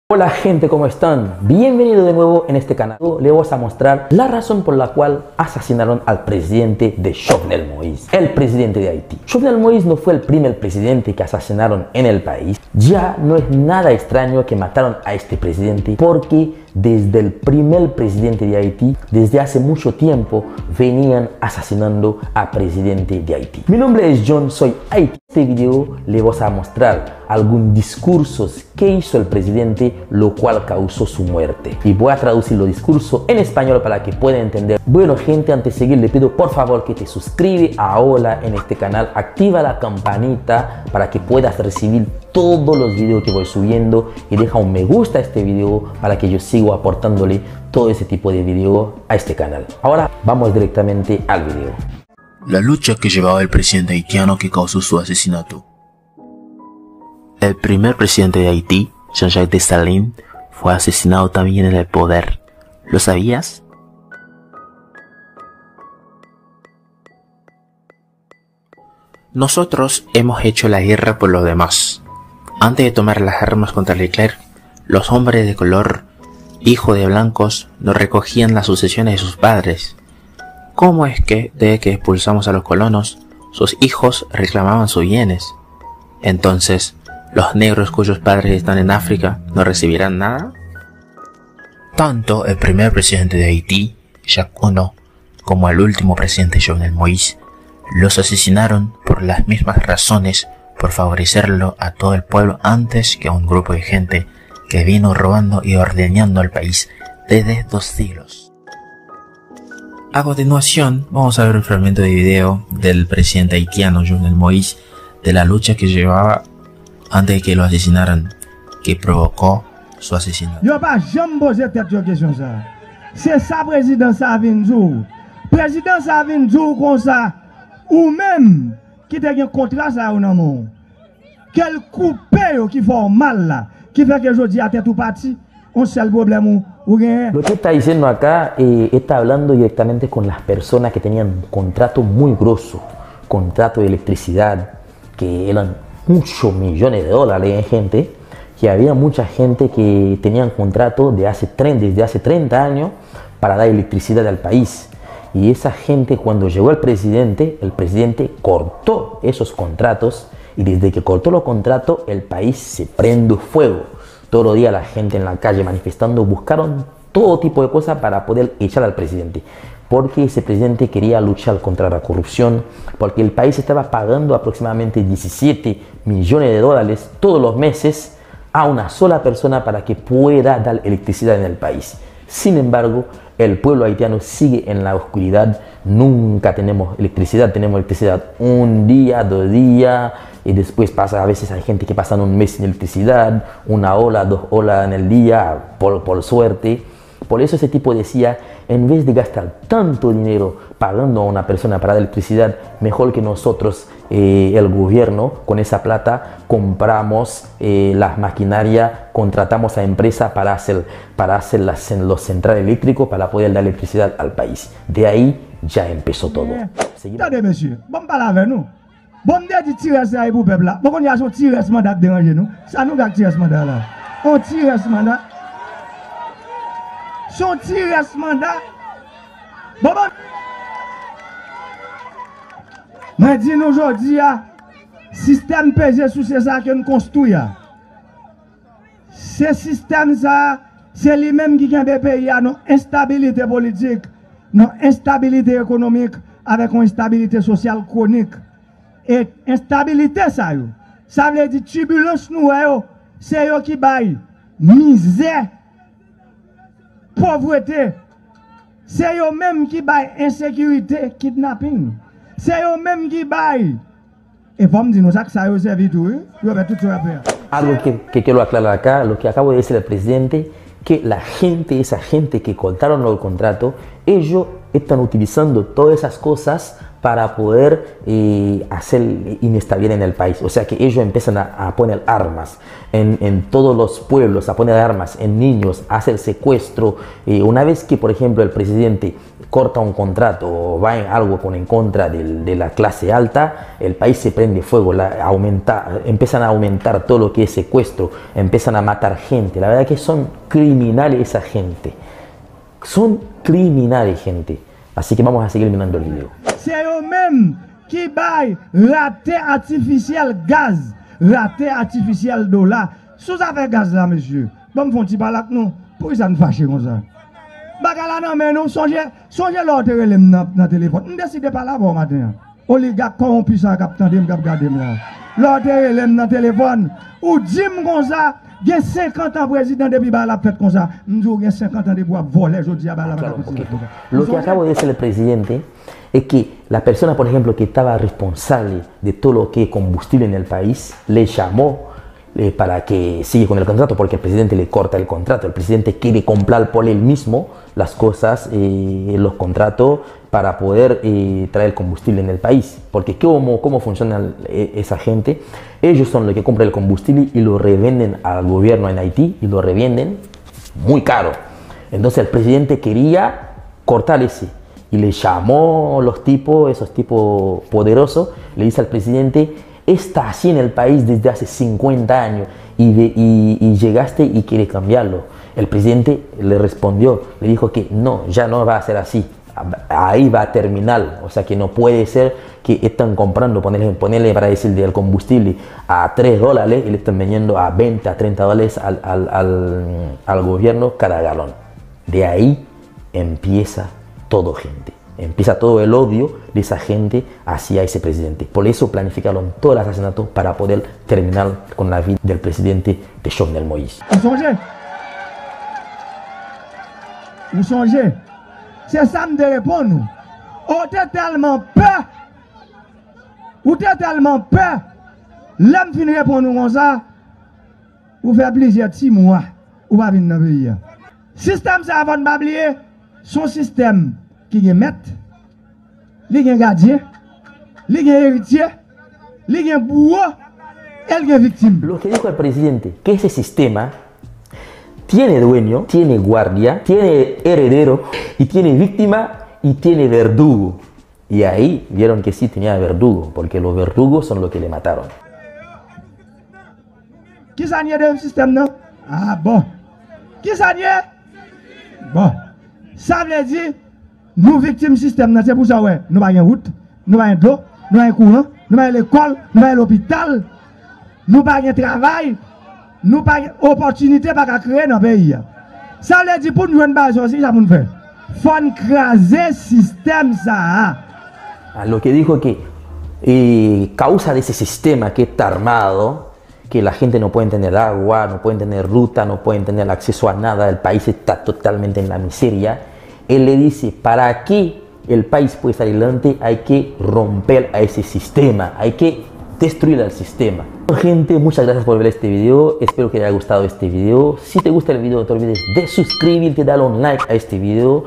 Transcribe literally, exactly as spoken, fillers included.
Hola gente, ¿cómo están? Bienvenido de nuevo en este canal. Le vamos a mostrar la razón por la cual asesinaron al presidente de Jovenel Moïse, el presidente de Haití. Jovenel Moïse no fue el primer presidente que asesinaron en el país. Ya no es nada extraño que mataron a este presidente porque desde el primer presidente de Haití, desde hace mucho tiempo, venían asesinando a presidente de Haití. Mi nombre es John, soy Haití. Este video le vamos a mostrar algunos discursos que hizo el presidente, lo cual causó su muerte. Y voy a traducir los discursos en español para que puedan entender. Bueno, gente, antes de seguir, le pido por favor que te suscribe ahora en este canal, activa la campanita para que puedas recibir todos los videos que voy subiendo y deja un me gusta a este video para que yo siga aportándole todo ese tipo de video a este canal. Ahora vamos directamente al video. La lucha que llevaba el presidente haitiano que causó su asesinato. El primer presidente de Haití, Jean-Jacques Dessalines, fue asesinado también en el poder. ¿Lo sabías? Nosotros hemos hecho la guerra por los demás. Antes de tomar las armas contra Leclerc, los hombres de color, hijos de blancos, no recogían las sucesiones de sus padres. ¿Cómo es que, desde que expulsamos a los colonos, sus hijos reclamaban sus bienes? Entonces, ¿los negros cuyos padres están en África no recibirán nada? Tanto el primer presidente de Haití, Jacques uno, como al último presidente Jovenel Moïse, los asesinaron por las mismas razones, por favorecerlo a todo el pueblo antes que a un grupo de gente que vino robando y ordeñando el país desde dos siglos. A continuación, vamos a ver un fragmento de video del presidente haitiano Jovenel Moïse de la lucha que llevaba antes de que lo asesinaran, que provocó su asesinato. Yo pa janm poze tèt yo kesyon sa. Se sa prezidan sa vin di w. Prezidan sa vin di w konsa, ou menm ki te gen kontra sa yo nan men w, ke l koupe yo ki fè w mal la, ki fè ke jodi a tèt ou pati, yon sèl pwoblèm ou, ou genyen. Lo que está diciendo acá, eh, está hablando directamente con las personas que tenían contrato muy grosso, contrato de electricidad, que eran muchos millones de dólares en gente, que había mucha gente que tenían contrato de hace, tre- desde hace treinta años para dar electricidad al país. Y esa gente, cuando llegó el presidente, el presidente cortó esos contratos, y desde que cortó los contratos, el país se prende fuego. Todos los días la gente en la calle manifestando, buscaron todo tipo de cosas para poder echar al presidente. Porque ese presidente quería luchar contra la corrupción, porque el país estaba pagando aproximadamente diecisiete millones de dólares todos los meses a una sola persona para que pueda dar electricidad en el país. Sin embargo, el pueblo haitiano sigue en la oscuridad. Nunca tenemos electricidad, tenemos electricidad un día, dos días, y después pasa, a veces hay gente que pasan un mes sin electricidad, una hora, dos horas en el día, por, por suerte. Por eso ese tipo decía, en vez de gastar tanto dinero pagando a una persona para dar electricidad, mejor que nosotros, eh, el gobierno, con esa plata compramos, eh, las maquinarias, contratamos a empresa para hacer, para hacer las cen- los centrales eléctricos para poder dar electricidad al país. De ahí ya empezó todo. Seguimos. Tande mesye, ban m pale avè nou. Bon, m te di ti rès la e pou pèp la. Bon, kounye a se yon ti rès manda k deranje nou. Sa nou gen ak ti rès manda la? Yon ti rès manda. Se yon ti rès manda. Bon, bon. Mwen di nou jodi a, sistèm peze souse sa ke n konstwi a, se sistèm sa a, se li menm ki kenbe peyi a nan enstabilite politik, nan enstabilite ekonomik, avèk yon enstabilite sosyal kwonik. E enstabilite sa yo, sa vle di tibilans nou wè yo, se yo ki bay mizè, povrete. Se yo menm ki bay ensekirite, kidnaping. Se yo menm ki bay. E fò m di nou sa, sa yo sèvi tou, wi. Yo fè tout sa yo ap fè a. Algo que, que quiero aclarar acá, lo que acabo de decir al presidente, que la gente, esa gente que cortaron los contratos, ellos están utilizando todas esas cosas para poder eh, hacer inestabilidad en el país. O sea que ellos empiezan a, a poner armas en, en todos los pueblos, a poner armas en niños, a hacer secuestro. Eh, una vez que, por ejemplo, el presidente corta un contrato o va en algo con, en contra del- de la clase alta, el país se prende fuego, la, aumenta, empiezan a aumentar todo lo que es secuestro, empiezan a matar gente. La verdad que son criminales esa gente. Son criminales, gente. Así que vamos a seguir mirando el video. Se yo menm ki bay latè atifisyèl gaz, latè atifisyèl dola. Sou zafè gaz la, mesye, ban m fè yon ti pale ak nou. Poukisa n fache konsa? Bagay la nan men nou. Sonje, sonje lè w te rele m nan, nan telefòn. M deside pale avè w maten an. Oligak kòwonpi sa k ap tande m, k ap gade m la. Lè w te rele m nan telefòn, ou di m konsa, gen senkant an prezidan depi bagay la ap fèt konsa. M di w gen senkant an depi w ap vòlè, jodi a bagay la pa t ap kontinye konsa. Lo que acabo de decir el presidente es que la persona, por ejemplo, que estaba responsable de todo lo que es combustible en el país, le llamó eh, para que sigue con el contrato, porque el presidente le corta el contrato. El presidente quiere comprar por él mismo las cosas, eh, los contratos para poder eh, traer el combustible en el país. Porque ¿cómo, cómo funciona el- e- esa gente? Ellos son los que compran el combustible y lo revenden al gobierno en Haití y lo revenden muy caro. Entonces el presidente quería cortar ese. Y le llamó los tipos, esos tipos poderosos, le dice al presidente, está así en el país desde hace cincuenta años y, ve- y- y llegaste y quieres cambiarlo. El presidente le respondió, le dijo que no, ya no va a ser así. Ahí va a terminar. O sea que no puede ser que están comprando, ponerle, ponerle para decir del combustible a tres dólares y le están vendiendo a veinte, a treinta dólares al, al, al, al gobierno cada galón. De ahí empieza todo, gente. Empieza todo el odio de esa gente hacia ese presidente. Por eso planificaron todo el asesinato para poder terminar con la vida del presidente de Jovenel Moïse. Ou sonje? Ou sonje? Se sa m te reponn ou. Ou te tèlman pè. Ou te tèlman pè. Lè m fin reponn ou konsa, ou fè plizyè ti mwa ou pa vin nan peyi a. Sistèm sa a, fò n pa bliye, se yon sistèm ki gen mèt, li gen gadyen, li gen eritye, li gen bouwo, e l gen viktim. Lo que dijo el presidente, que ese sistema tiene dueño, tiene guardia, tiene heredero, y tiene víctima, y tiene verdugo. Y ahí vieron que sí tenía verdugo, porque los verdugos son los que le mataron. Kisa n ye de sistèm nan? Ah bon. Kisa n ye? Bon. Sa vle di, nou viktim sistèm nan. Se pou sa w wè, nou pa gen wout, nou pa gen dlo, nou pa gen kouran, nou pa gen lekòl, nou pa gen lopital, nou pa gen travay, nou pa gen opòtinite pa ka kreye nan peyi a. Sa vle di pou n jwenn bagay sa osi, sa pou n fè? Fò n kraze sistèm sa a. A lo que dijo que eh, causa de ese sistema que está armado, que la gente no pueden tener agua, no pueden tener ruta, no pueden tener acceso a nada, el país está totalmente en la miseria. Él le dice, para que el país pueda salir adelante hay que romper a ese sistema, hay que destruir al sistema. Gente, muchas gracias por ver este video, espero que les haya gustado este video. Si te gusta el video no te olvides de suscribirte, darle un like a este video.